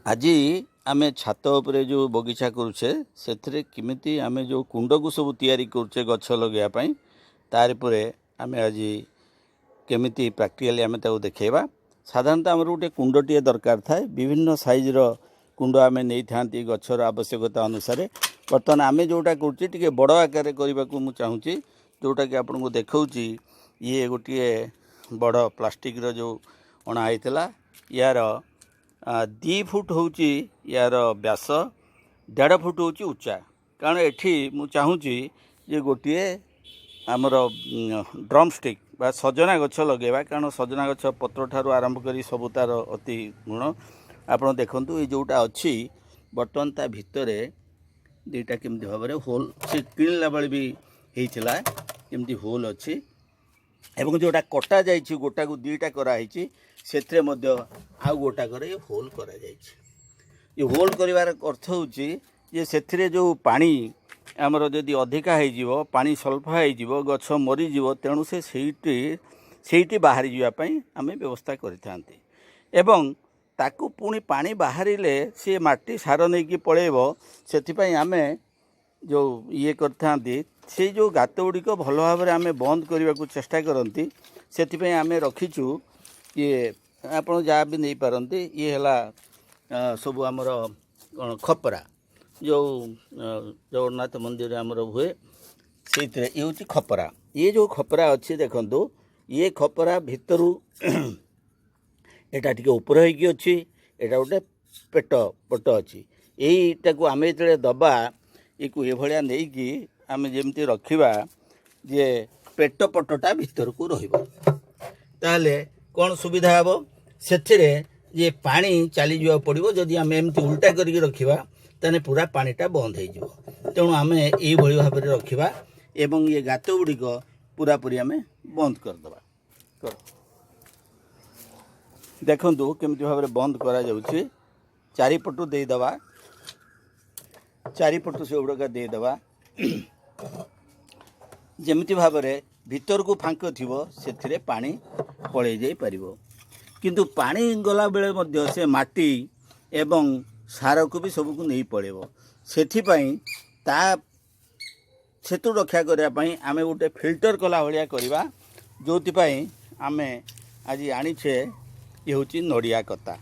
ଆଜି ଆମେ ଛାତ ଉପରେ ଯେଉଁ ବଗିଚା କରୁଛେ, ସେଥିରେ କେମିତି ଆମେ ଯେଉଁ କୁଣ୍ଡକୁ ସବୁ ତିଆରି କରୁଛେ ଗଛ ଲଗାଇବା ପାଇଁ, ତାରି ଉପରେ ଆମେ ଆଜି କେମିତି ପ୍ରାକ୍ଟିକାଲି ଆମେ ତାକୁ ଦେଖାଇବା। ସାଧାରଣତଃ ଆମର ଗୋଟେ କୁଣ୍ଡଟିଏ ଦରକାର ଥାଏ। ବିଭିନ୍ନ ସାଇଜ୍ର କୁଣ୍ଡ ଆମେ ନେଇଥାନ୍ତି ଗଛର ଆବଶ୍ୟକତା ଅନୁସାରେ। ବର୍ତ୍ତମାନ ଆମେ ଯେଉଁଟା କରୁଛେ, ଟିକେ ବଡ଼ ଆକାରରେ କରିବାକୁ ମୁଁ ଚାହୁଁଛି, ଯେଉଁଟାକି ଆପଣଙ୍କୁ ଦେଖାଉଛି। ଇଏ ଗୋଟିଏ ବଡ଼ ପ୍ଲାଷ୍ଟିକ୍ର ଯେଉଁ ଅଣା ହେଇଥିଲା, ୟାର 2 ଫୁଟ ହେଉଛି ୟାର ବ୍ୟାସ, 1.5 ଫୁଟ ହେଉଛି ଉଚ୍ଚା। କାରଣ ଏଠି ମୁଁ ଚାହୁଁଛି ଯେ ଗୋଟିଏ ଆମର ଡ୍ରମ୍ ଷ୍ଟିକ୍ ବା ସଜନା ଗଛ ଲଗାଇବା। କାରଣ ସଜନା ଗଛ ପତ୍ର ଠାରୁ ଆରମ୍ଭ କରି ସବୁ ତା'ର ଅତି ଗୁଣ। ଆପଣ ଦେଖନ୍ତୁ, ଏଇ ଯେଉଁଟା ଅଛି ବର୍ତ୍ତମାନ, ତା ଭିତରେ ଦୁଇଟା କେମିତି ଭାବରେ ହୋଲ୍, ସେ କିଣିଲା ବେଳେ ବି ହେଇଥିଲା, କେମିତି ହୋଲ୍ ଅଛି। ଏବଂ ଯେଉଁଟା କଟା ଯାଇଛି, ଗୋଟାକୁ ଦୁଇଟା କରାହେଇଛି, ସେଥିରେ ମଧ୍ୟ ଆଉ ଗୋଟାକରେ ହୋଲ୍ କରାଯାଇଛି। ଏ ହୋଲ୍ କରିବାର ଅର୍ଥ ହେଉଛି ଯେ ସେଥିରେ ଯେଉଁ ପାଣି ଆମର ଯଦି ଅଧିକା ହେଇଯିବ, ପାଣି ସଲଫା ହେଇଯିବ, ଗଛ ମରିଯିବ। ତେଣୁ ସେ ସେଇଠି ସେଇଠି ବାହାରି ଯିବା ପାଇଁ ଆମେ ବ୍ୟବସ୍ଥା କରିଥାନ୍ତି। ଏବଂ ତାକୁ ପୁଣି ପାଣି ବାହାରିଲେ ସିଏ ମାଟି ସାର ନେଇକି ପଳେଇବ। ସେଥିପାଇଁ ଆମେ ଯେଉଁ ଇଏ କରିଥାନ୍ତି, ସେଇ ଯେଉଁ ଗାତ ଗୁଡ଼ିକ ଭଲ ଭାବରେ ଆମେ ବନ୍ଦ କରିବାକୁ ଚେଷ୍ଟା କରନ୍ତି। ସେଥିପାଇଁ ଆମେ ରଖିଛୁ ଇଏ, ଆପଣ ଯାହା ବି ନେଇପାରନ୍ତି। ଇଏ ହେଲା ସବୁ ଆମର କ'ଣ ଖପରା, ଯେଉଁ ଜଗନ୍ନାଥ ମନ୍ଦିରରେ ଆମର ହୁଏ, ସେଇଥିରେ। ଇଏ ହେଉଛି ଖପରା। ଇଏ ଯେଉଁ ଖପରା ଅଛି ଦେଖନ୍ତୁ, ଇଏ ଖପରା ଭିତରୁ ଏଇଟା ଟିକେ ଉପରେ ହେଇକି ଅଛି। ଏଇଟା ଗୋଟେ ପେଟ ପଟ ଅଛି। ଏଇଟାକୁ ଆମେ ଯେତେବେଳେ ଦେବା, ଏକୁ ଏଭଳିଆ ନେଇକି ଆମେ ଯେମିତି ରଖିବା ଯେ ପେଟ ପଟଟା ଭିତରକୁ ରହିବ, ତାହେଲେ କ'ଣ ସୁବିଧା ହେବ ସେଥିରେ ଯେ ପାଣି ଚାଲିଯିବାକୁ ପଡ଼ିବ। ଯଦି ଆମେ ଏମିତି ଉଲ୍ଟା କରିକି ରଖିବା, ତାହେଲେ ପୁରା ପାଣିଟା ବନ୍ଦ ହେଇଯିବ। ତେଣୁ ଆମେ ଏଇଭଳି ଭାବରେ ରଖିବା ଏବଂ ଇଏ ଗାତ ଗୁଡ଼ିକ ପୁରାପୁରି ଆମେ ବନ୍ଦ କରିଦେବା। କର। ଦେଖନ୍ତୁ କେମିତି ଭାବରେ ବନ୍ଦ କରାଯାଉଛି। ଚାରିପଟୁ ଦେଇଦେବା, ଚାରିପଟୁ ସେଗୁଡ଼ାକ ଦେଇଦେବା, ଯେମିତି ଭାବରେ ଭିତରକୁ ଫାଙ୍କ ଥିବ, ସେଥିରେ ପାଣି ପଳେଇ ଯାଇପାରିବ। କିନ୍ତୁ ପାଣି ଗଲାବେଳେ ମଧ୍ୟ ସେ ମାଟି ଏବଂ ସାରକୁ ବି ସବୁକୁ ନେଇ ପଳେଇବ। ସେଥିପାଇଁ ତା ସେଥିରୁ ରକ୍ଷା କରିବା ପାଇଁ ଆମେ ଗୋଟେ ଫିଲ୍ଟର କଲା ଭଳିଆ କରିବା, ଯେଉଁଥିପାଇଁ ଆମେ ଆଜି ଆଣିଛେ। ଇଏ ହେଉଛି ନଡ଼ିଆ କତା।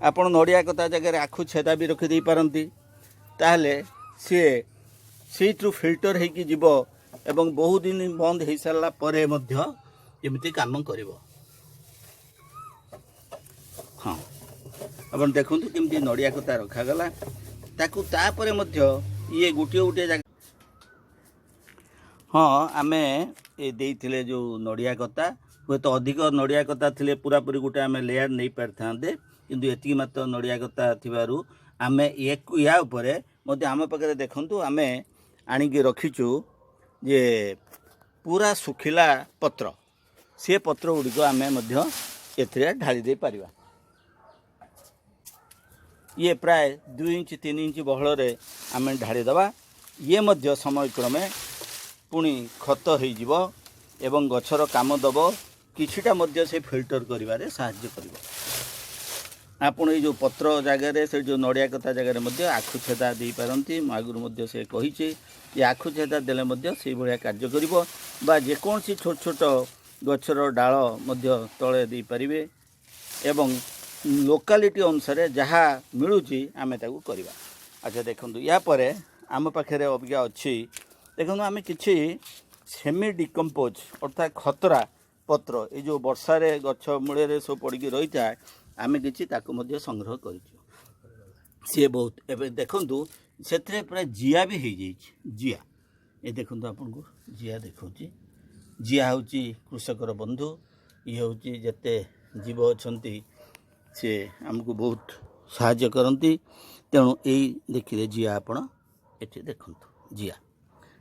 ଆପଣ ନଡ଼ିଆ କତା ଜାଗାରେ ଆଖୁ ଛେଦା ବି ରଖିଦେଇପାରନ୍ତି। ତାହେଲେ ସିଏ ସେଇଥିରୁ ଫିଲ୍ଟର ହେଇକି ଯିବ ଏବଂ ବହୁ ଦିନ ବନ୍ଦ ହେଇସାରିଲା ପରେ ମଧ୍ୟ ଏମିତି କାମ କରିବ। ହଁ, ଆପଣ ଦେଖନ୍ତୁ କେମିତି ନଡ଼ିଆ କତା ରଖାଗଲା ତାକୁ। ତାପରେ ମଧ୍ୟ ଇଏ ଗୋଟିଏ ଗୋଟିଏ ଜାଗା। ହଁ, ଆମେ ଏ ଦେଇଥିଲେ ଯେଉଁ ନଡ଼ିଆ କତା, ହୁଏତ ଅଧିକ ନଡ଼ିଆ କତା ଥିଲେ ପୁରାପୁରି ଗୋଟେ ଆମେ ଲେୟାର ନେଇପାରିଥାନ୍ତେ। କିନ୍ତୁ ଏତିକି ମାତ୍ର ନଡ଼ିଆ କତା ଥିବାରୁ ଆମେ ୟାକୁ ୟା ଉପରେ ମଧ୍ୟ ଆମ ପାଖରେ ଦେଖନ୍ତୁ, ଆମେ ଆଣିକି ରଖିଛୁ ଯେ ପୁରା ଶୁଖିଲା ପତ୍ର। ସେ ପତ୍ର ଗୁଡ଼ିକ ଆମେ ମଧ୍ୟ ଏଥିରେ ଢାଳି ଦେଇପାରିବା। ଇଏ ପ୍ରାୟ 2 ଇଞ୍ଚ 3 ଇଞ୍ଚ ବହଳରେ ଆମେ ଢାଳିଦେବା। ଇଏ ମଧ୍ୟ ସମୟକ୍ରମେ ପୁଣି ଖତ ହେଇଯିବ ଏବଂ ଗଛର କାମ ଦେବ। କିଛିଟା ମଧ୍ୟ ସେ ଫିଲ୍ଟର କରିବାରେ ସାହାଯ୍ୟ କରିବ। ଆପଣ ଏଇ ଯେଉଁ ପତ୍ର ଜାଗାରେ, ସେ ଯେଉଁ ନଡ଼ିଆ କତା ଜାଗାରେ ମଧ୍ୟ ଆଖୁ ଛେଦା ଦେଇପାରନ୍ତି। ମୁଁ ଆଗରୁ ମଧ୍ୟ ସେ କହିଛି ଯେ ଆଖୁ ଛେଦା ଦେଲେ ମଧ୍ୟ ସେଇଭଳିଆ କାର୍ଯ୍ୟ କରିବ, ବା ଯେକୌଣସି ଛୋଟ ଛୋଟ ଗଛର ଡାଳ ମଧ୍ୟ ତଳେ ଦେଇପାରିବେ। ଏବଂ ଲୋକାଲିଟି ଅନୁସାରେ ଯାହା ମିଳୁଛି ଆମେ ତାକୁ କରିବା। ଆଚ୍ଛା ଦେଖନ୍ତୁ, ୟା ପରେ ଆମ ପାଖରେ ଅବିକା ଅଛି, ଦେଖନ୍ତୁ, ଆମେ କିଛି ସେମି ଡିକମ୍ପୋଜ୍ ଅର୍ଥାତ୍ ଖତରା ପତ୍ର, ଏଇ ଯେଉଁ ବର୍ଷାରେ ଗଛ ମୂଳରେ ସବୁ ପଡ଼ିକି ରହିଥାଏ, ଆମେ କିଛି ତାକୁ ମଧ୍ୟ ସଂଗ୍ରହ କରିଛୁ। ସିଏ ବହୁତ ଏବେ ଦେଖନ୍ତୁ, ସେଥିରେ ପୁରା ଜିଆ ବି ହେଇଯାଇଛି। ଜିଆ ଏ ଦେଖନ୍ତୁ, ଆପଣଙ୍କୁ ଜିଆ ଦେଖାଉଛି। ଜିଆ ହେଉଛି କୃଷକର ବନ୍ଧୁ। ଇଏ ହେଉଛି ଯେତେ ଜୀବ ଅଛନ୍ତି, ସେ ଆମକୁ ବହୁତ ସାହାଯ୍ୟ କରନ୍ତି। ତେଣୁ ଏଇ ଦେଖିଲେ ଜିଆ, ଆପଣ ଏଠି ଦେଖନ୍ତୁ ଜିଆ।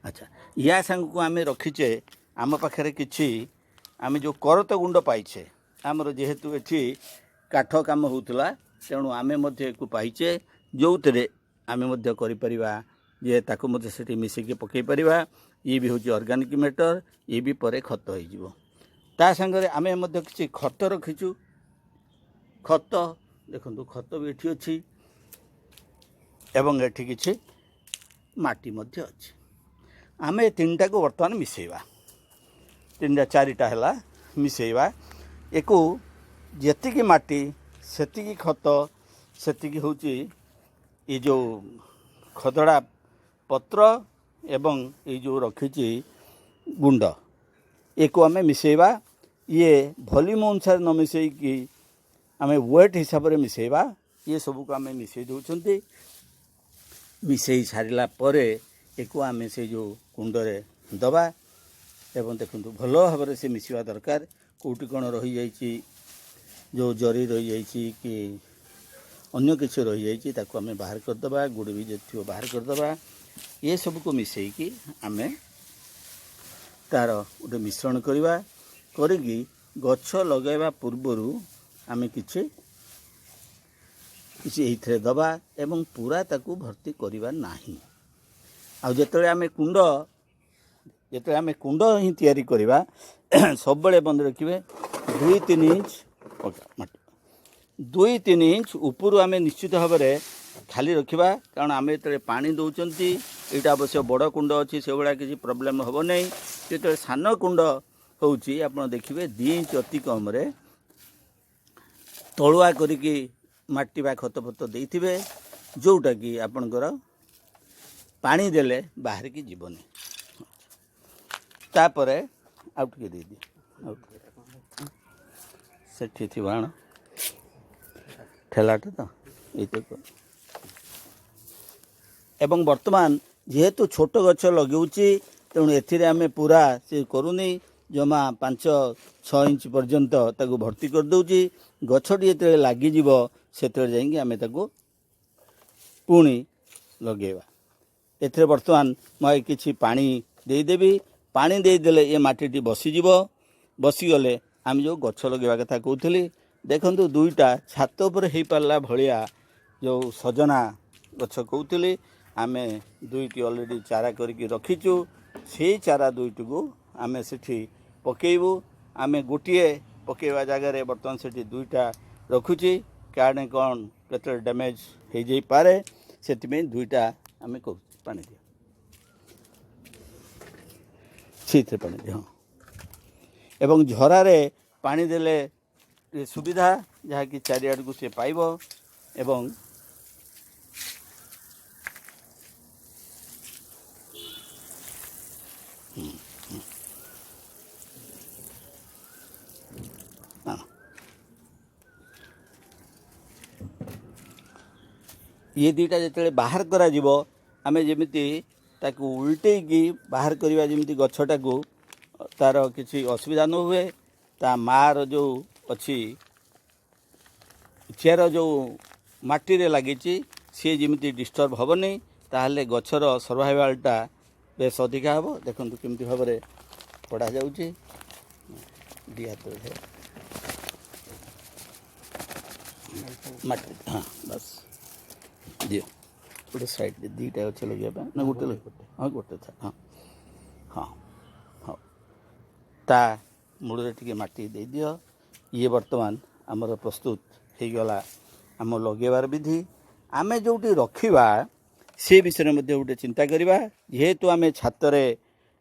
ଆଚ୍ଛା, ୟା ସାଙ୍ଗକୁ ଆମେ ରଖିଛେ ଆମ ପାଖରେ କିଛି ଆମେ ଯେଉଁ କରତ ଗୁଣ୍ଡ ପାଇଛେ। ଆମର ଯେହେତୁ ଏଠି କାଠ କାମ ହେଉଥିଲା, ତେଣୁ ଆମେ ମଧ୍ୟ ଏକୁ ପାଇଛେ, ଯେଉଁଥିରେ ଆମେ ମଧ୍ୟ କରିପାରିବା ଯେ ତାକୁ ମଧ୍ୟ ସେଠି ମିଶେଇକି ପକାଇ ପାରିବା। ଇଏ ବି ହେଉଛି ଅର୍ଗାନିକ୍ ମ୍ୟାଟର୍। ଇଏ ବି ପରେ ଖତ ହେଇଯିବ। ତା ସାଙ୍ଗରେ ଆମେ ମଧ୍ୟ କିଛି ଖତ ରଖିଛୁ। ଖତ ଦେଖନ୍ତୁ, ଖତ ବି ଏଠି ଅଛି। ଏବଂ ଏଠି କିଛି ମାଟି ମଧ୍ୟ ଅଛି। ଆମେ ଏ ତିନିଟାକୁ ବର୍ତ୍ତମାନ ମିଶାଇବା। ତିନିଟା ଚାରିଟା ହେଲା, ମିଶାଇବା। ଏକୁ ଯେତିକି ମାଟି ସେତିକି ଖତ, ସେତିକି ହେଉଛି ଏ ଯେଉଁ ଖଦଡ଼ା ପତ୍ର ଏବଂ ଏଇ ଯେଉଁ ରଖିଛି ଗୁଣ୍ଡ, ଏକୁ ଆମେ ମିଶାଇବା। ଇଏ ଭଲ୍ୟୁମ୍ ଅନୁସାରେ ନ ମିଶାଇକି ଆମେ ୱେଟ୍ ହିସାବରେ ମିଶାଇବା। ଇଏ ସବୁକୁ ଆମେ ମିଶାଇ ଦେଉଛନ୍ତି। ମିଶାଇ ସାରିଲା ପରେ ଏକୁ ଆମେ ସେଇ ଯେଉଁ କୁଣ୍ଡରେ ଦେବା ଏବଂ ଦେଖନ୍ତୁ, ଭଲ ଭାବରେ ସେ ମିଶିବା ଦରକାର। କେଉଁଠି କ'ଣ ରହିଯାଇଛି, ଯେଉଁ ଜରି ରହିଯାଇଛି କି ଅନ୍ୟ କିଛି ରହିଯାଇଛି, ତାକୁ ଆମେ ବାହାର କରିଦେବା। ଗୁଡ଼ ବି ଯଦି ଥିବ ବାହାର କରିଦେବା। ଏସବୁକୁ ମିଶାଇକି ଆମେ ତା'ର ଗୋଟେ ମିଶ୍ରଣ କରିବା। କରିକି ଗଛ ଲଗାଇବା ପୂର୍ବରୁ ଆମେ କିଛି କିଛି ଏଇଥିରେ ଦେବା ଏବଂ ପୁରା ତାକୁ ଭର୍ତ୍ତି କରିବା ନାହିଁ। ଆଉ ଯେତେବେଳେ ଆମେ କୁଣ୍ଡ ହିଁ ତିଆରି କରିବା, ସବୁବେଳେ ମନେ ରଖିବେ, 2-3 ଇଞ୍ଚ ମାଟି, 2-3 ଇଞ୍ଚ ଉପରୁ ଆମେ ନିଶ୍ଚିତ ଭାବରେ ଖାଲି ରଖିବା। କାରଣ ଆମେ ଯେତେବେଳେ ପାଣି ଦେଉଛନ୍ତି, ଏଇଟା ଅବଶ୍ୟ ବଡ଼ କୁଣ୍ଡ ଅଛି, ସେଭଳିଆ କିଛି ପ୍ରୋବ୍ଲେମ୍ ହେବ ନାହିଁ। ଯେତେବେଳେ ସାନ କୁଣ୍ଡ ହେଉଛି, ଆପଣ ଦେଖିବେ 2 ଇଞ୍ଚ ଅତି କମରେ ତଳୁଆ କରିକି ମାଟି ବା ଖତ ଫତ ଦେଇଥିବେ, ଯେଉଁଟାକି ଆପଣଙ୍କର ପାଣି ଦେଲେ ବାହାରିକି ଯିବନି। ତାପରେ ଆଉ ଟିକେ ଦେଇଦିଅ, ଆଉ ଟିକେ। ସେଠି ଥିବ, ଆଣ ଠେଲାଟା ତ ଏଇ ତ। ଏବଂ ବର୍ତ୍ତମାନ ଯେହେତୁ ଛୋଟ ଗଛ ଲଗାଉଛି, ତେଣୁ ଏଥିରେ ଆମେ ପୁରା ସେ କରୁନି, ଜମା 5-6 ଇଞ୍ଚ ପର୍ଯ୍ୟନ୍ତ ତାକୁ ଭର୍ତ୍ତି କରିଦେଉଛି। ଗଛଟି ଯେତେବେଳେ ଲାଗିଯିବ, ସେତେବେଳେ ଯାଇକି ଆମେ ତାକୁ ପୁଣି ଲଗେଇବା। ଏଥିରେ ବର୍ତ୍ତମାନ ମୁଁ କିଛି ପାଣି ଦେଇଦେବି। ପାଣି ଦେଇଦେଲେ ଏ ମାଟିଟି ବସିଯିବ। ବସିଗଲେ ଆମେ ଯେଉଁ ଗଛ ଲଗେଇବା କଥା କହୁଥିଲି, ଦେଖନ୍ତୁ, ଦୁଇଟା ଛାତ ଉପରେ ହେଇପାରିଲା ଭଳିଆ ଯେଉଁ ସଜନା ଗଛ କହୁଥିଲି, ଆମେ ଦୁଇଟି ଅଲରେଡ଼ି ଚାରା କରିକି ରଖିଛୁ। ସେଇ ଚାରା ଦୁଇଟିକୁ ଆମେ ସେଠି ପକେଇବୁ। ଆମେ ଗୋଟିଏ ପକେଇବା ଜାଗାରେ ବର୍ତ୍ତମାନ ସେଠି ଦୁଇଟା ରଖୁଛି, କାରଣ କ'ଣ କେତେବେଳେ ଡ୍ୟାମେଜ୍ ହେଇଯାଇପାରେ, ସେଥିପାଇଁ ଦୁଇଟା ଆମେ କରୁଛୁ। ପାଣି ଦିଅ, ସେଇଥିରେ ପାଣି ଦିଅ। ହଁ, ଏବଂ ଝରାରେ ପାଣି ଦେଲେ ଟିକେ ସୁବିଧା, ଯାହାକି ଚାରିଆଡ଼କୁ ସେ ପାଇବ। ଏବଂ ହଁ, ଇଏ ଦୁଇଟା ଯେତେବେଳେ ବାହାର କରାଯିବ, ଆମେ ଯେମିତି ତାକୁ ଉଲଟେଇକି ବାହାର କରିବା, ଯେମିତି ଗଛଟାକୁ ତାର କିଛି ଅସୁବିଧା ନ ହୁଏ। ତା ମାଆର ଯେଉଁ ଅଛି ଚେର ଯେଉଁ ମାଟିରେ ଲାଗିଛି, ସିଏ ଯେମିତି ଡିଷ୍ଟର୍ବ ହେବନି, ତାହେଲେ ଗଛର ସର୍ଭାଇଭାଲଟା ବେଶ ଅଧିକା ହେବ। ଦେଖନ୍ତୁ କେମିତି ଭାବରେ ପଢ଼ାଯାଉଛି। ଦୁଇ ହାତରେ ଧର। ମାଟି, ହଁ, ବାସ୍ ଦିଅ। ଗୋଟେ ସାଇଡ଼୍ ଦୁଇଟା ଗଛ ଲଗେଇବା ପାଇଁ ନା ଗୋଟେ ଲଗେଇ? ହଁ, ଗୋଟେ ଥା। ହଁ ହଁ ହଉ, ତା ମୂଳରେ ଟିକେ ମାଟି ଦେଇଦିଅ। ଇଏ ବର୍ତ୍ତମାନ ଆମର ପ୍ରସ୍ତୁତ ହେଇଗଲା ଆମ ଲଗେଇବାର ବିଧି। ଆମେ ଯେଉଁଠି ରଖିବା, ସେ ବିଷୟରେ ମଧ୍ୟ ଗୋଟେ ଚିନ୍ତା କରିବା। ଯେହେତୁ ଆମେ ଛାତରେ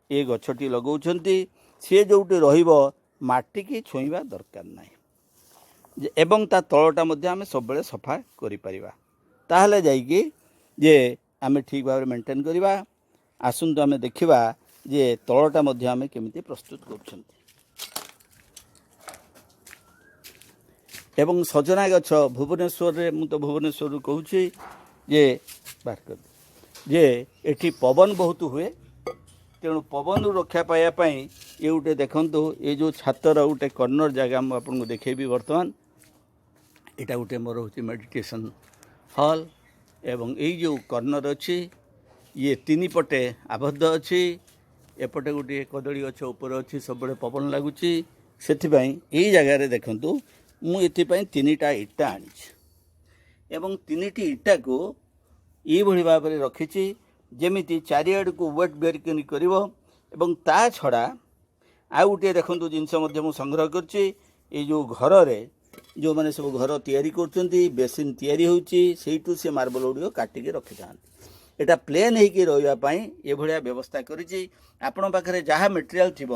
ଏ ଗଛଟି ଲଗାଉଛନ୍ତି, ସିଏ ଯେଉଁଠି ରହିବ ମାଟିକି ଛୁଇଁବା ଦରକାର ନାହିଁ ଏବଂ ତା ତଳଟା ମଧ୍ୟ ଆମେ ସବୁବେଳେ ସଫା କରିପାରିବା। ତାହେଲେ ଯାଇକି ଯେ ଆମେ ଠିକ୍ ଭାବରେ ମେଣ୍ଟେନ୍ କରିବା। ଆସନ୍ତୁ ଆମେ ଦେଖିବା ଯେ ତଳଟା ମଧ୍ୟ ଆମେ କେମିତି ପ୍ରସ୍ତୁତ କରୁଛନ୍ତି। ଏବଂ ସଜନା ଗଛ ଭୁବନେଶ୍ୱରରେ, ମୁଁ ତ ଭୁବନେଶ୍ୱରରୁ କହୁଛି ଯେ, ବାହାର କରିଦିଅ, ଯେ ଏଠି ପବନ ବହୁତ ହୁଏ। ତେଣୁ ପବନରୁ ରକ୍ଷା ପାଇବା ପାଇଁ ଇଏ ଗୋଟେ, ଦେଖନ୍ତୁ, ଏ ଯେଉଁ ଛାତର ଗୋଟେ କର୍ଣ୍ଣର ଜାଗା ମୁଁ ଆପଣଙ୍କୁ ଦେଖେଇବି ବର୍ତ୍ତମାନ। ଏଇଟା ଗୋଟେ ମୋର ହେଉଛି ମେଡ଼ିଟେସନ୍ ହଲ୍ ଏବଂ ଏଇ ଯେଉଁ କର୍ଣ୍ଣର ଅଛି, ଇଏ ତିନି ପଟେ ଆବଦ୍ଧ ଅଛି। ଏପଟେ ଗୋଟିଏ କଦଳୀ ଗଛ ଉପରେ ଅଛି, ସବୁବେଳେ ପବନ ଲାଗୁଛି। ସେଥିପାଇଁ ଏଇ ଜାଗାରେ ଦେଖନ୍ତୁ, ମୁଁ ଏଥିପାଇଁ ତିନିଟା ଇଟା ଆଣିଛି ଏବଂ ତିନିଟି ଇଟାକୁ ଏଇଭଳି ଭାବରେ ରଖିଛି, ଯେମିତି ଚାରିଆଡ଼କୁ ୱେଟ୍ ବେରିଂ କରିବ। ଏବଂ ତା ଛଡ଼ା ଆଉ ଗୋଟିଏ ଦେଖନ୍ତୁ ଜିନିଷ ମଧ୍ୟ ମୁଁ ସଂଗ୍ରହ କରିଛି। ଏଇ ଯେଉଁ ଘରରେ ଯେଉଁମାନେ ସବୁ ଘର ତିଆରି କରୁଛନ୍ତି, ବେସିନ୍ ତିଆରି ହେଉଛି, ସେଇଠୁ ସେ ମାର୍ବଲ ଗୁଡ଼ିକ କାଟିକି ରଖିଥାନ୍ତି। ଏଇଟା ପ୍ଲେନ୍ ହେଇକି ରହିବା ପାଇଁ ଏଭଳିଆ ବ୍ୟବସ୍ଥା କରିଛି। ଆପଣଙ୍କ ପାଖରେ ଯାହା ମେଟେରିଆଲ୍ ଥିବ,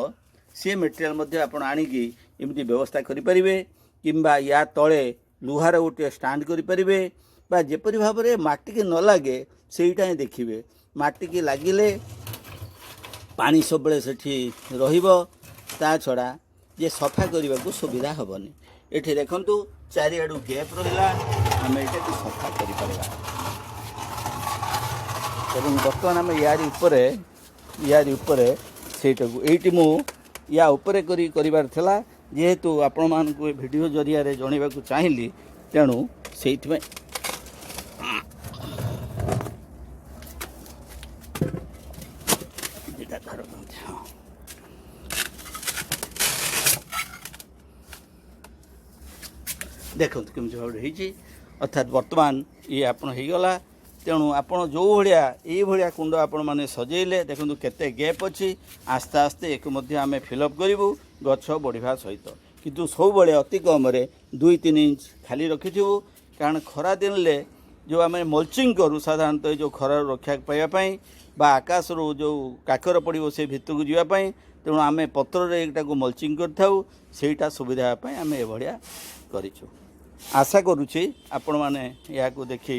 ସେ ମେଟେରିଆଲ୍ ମଧ୍ୟ ଆପଣ ଆଣିକି ଏମିତି ବ୍ୟବସ୍ଥା କରିପାରିବେ, କିମ୍ବା ୟା ତଳେ ଲୁହାର ଗୋଟିଏ ଷ୍ଟାଣ୍ଡ କରିପାରିବେ, ବା ଯେପରି ଭାବରେ ମାଟିକି ନ ଲାଗେ ସେଇଟା ହିଁ ଦେଖିବେ। ମାଟିକି ଲାଗିଲେ ପାଣି ସବୁବେଳେ ସେଠି ରହିବ, ତା ଛଡ଼ା ଯେ ସଫା କରିବାକୁ ସୁବିଧା ହେବନି। ଏଠି ଦେଖନ୍ତୁ, ଚାରିଆଡ଼ୁ ଗ୍ୟାପ୍ ରହିଲା, ଆମେ ଏଟାକୁ ସଫା କରିପାରିବା। ଏବଂ ବର୍ତ୍ତମାନ ଆମେ ୟାରି ଉପରେ ସେଇଟାକୁ ଏଇଠି ମୁଁ ୟା ଉପରେ କରି କରିବାର ଥିଲା। ଯେହେତୁ ଆପଣମାନଙ୍କୁ ଏ ଭିଡ଼ିଓ ଜରିଆରେ ଜଣାଇବାକୁ ଚାହିଁଲି, ତେଣୁ ସେଇଥିପାଇଁ ଦୁଇଟା ଧର। ହଁ, ଦେଖନ୍ତୁ କେମିତି ଭାବରେ ହେଇଛି। ଅର୍ଥାତ୍ ବର୍ତ୍ତମାନ ଇଏ ଆପଣ ହେଇଗଲା। ତେଣୁ ଆପଣ ଯେଉଁ ଭଳିଆ ଏଇଭଳିଆ କୁଣ୍ଡ ଆପଣମାନେ ସଜେଇଲେ, ଦେଖନ୍ତୁ କେତେ ଗ୍ୟାପ୍ ଅଛି। ଆସ୍ତେ ଆସ୍ତେ ଏକୁ ମଧ୍ୟ ଆମେ ଫିଲ୍ଅପ୍ କରିବୁ ଗଛ ବଢ଼ିବା ସହିତ। କିନ୍ତୁ ସବୁବେଳେ ଅତି କମରେ 2-3 ଇଞ୍ଚ ଖାଲି ରଖିଥିବୁ, କାରଣ ଖରା ଦିନରେ ଯେଉଁ ଆମେ ମଲ୍ଚିଂ କରୁ ସାଧାରଣତଃ, ଏ ଯେଉଁ ଖରାରୁ ରକ୍ଷା ପାଇବା ପାଇଁ ବା ଆକାଶରୁ ଯେଉଁ କାକର ପଡ଼ିବ ସେ ଭିତରକୁ ଯିବା ପାଇଁ, ତେଣୁ ଆମେ ପତ୍ରରେ ଏଇଟାକୁ ମଲ୍ଚିଂ କରିଥାଉ। ସେଇଟା ସୁବିଧା ହେବା ପାଇଁ ଆମେ ଏଭଳିଆ କରିଛୁ। ଆଶା କରୁଛି ଆପଣମାନେ ଏହାକୁ ଦେଖି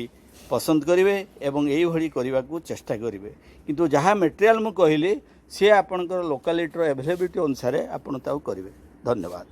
ପସନ୍ଦ କରିବେ ଏବଂ ଏଇଭଳି କରିବାକୁ ଚେଷ୍ଟା କରିବେ। କିନ୍ତୁ ଯାହା ମେଟେରିଆଲ୍ ମୁଁ କହିଲି, ସିଏ ଆପଣଙ୍କର ଲୋକାଲିଟିର ଆଭେଲେବିଲିଟି ଅନୁସାରେ ଆପଣ ତାକୁ କରିବେ। ଧନ୍ୟବାଦ।